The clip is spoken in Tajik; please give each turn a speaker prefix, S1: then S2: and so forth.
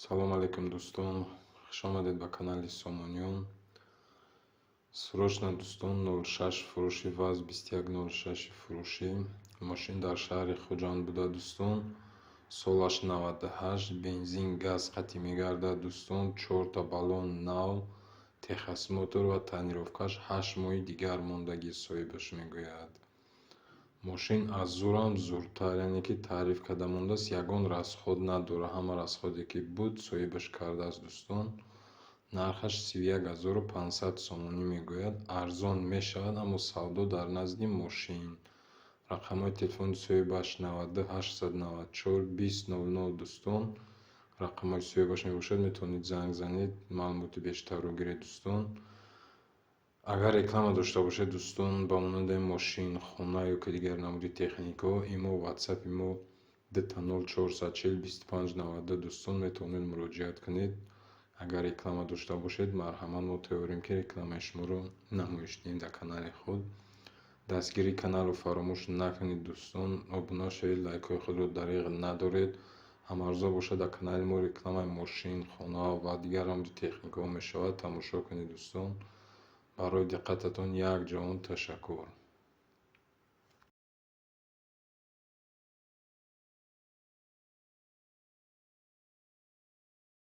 S1: Салом алейкум, дӯстон, хушомадед ба канали Сомониён. Срочно, дӯстон, 06 фурӯши ВАЗ 2106 фурӯшӣ. Мошин дар шаҳри Хуҷанд буда, дӯстон. Солаш 98, бензин, газ қатъӣ мегардад, дӯстон. Чорта баллон нав, техосмотр ва тонировкаш 8 моҳи дигар мондагӣ, соҳибаш мегӯяд. Мошин аз зурам зуртар, яъне ки таъриф карда мондааст, ягон расход надорад. Ҳама расходе ки буд, соҳибаш кардааст, дӯстон. Нархаш 31 500 сомонӣ мегӯяд, арзон мешавад, аммо савдо дар назди мошин. Рақамҳои телефони соҳибаш 92 894 20 00, дӯстон. Рақамҳои соҳибаш мебошад, метавонед занг занед, маълумоти бештарро гиред, дӯстон. Агар реклама дошта бошед, дӯстон, ба монанди мошин, хона ё ки дигар намуди техникаҳо, имо, ватсапи мо 00 440 25 92, дӯстон, метавонед муроҷиат кунед. Агар реклама дошта бошед, марҳамат, мо тайёрем, ки рекламаи шуморо намоиш диҳем дар канали худ. Дастгирии каналро фаромӯш накунед, дӯстон, обуна шавед, лайкҳои худро дареғ надоред. Ҳамарӯза бошад, дар канали мо рекламаи мошин, хона ва дигар намуди техникаҳо мешавад, тамошо кунед, дӯстон. Барои диққататон як ҷаҳон ташаккур.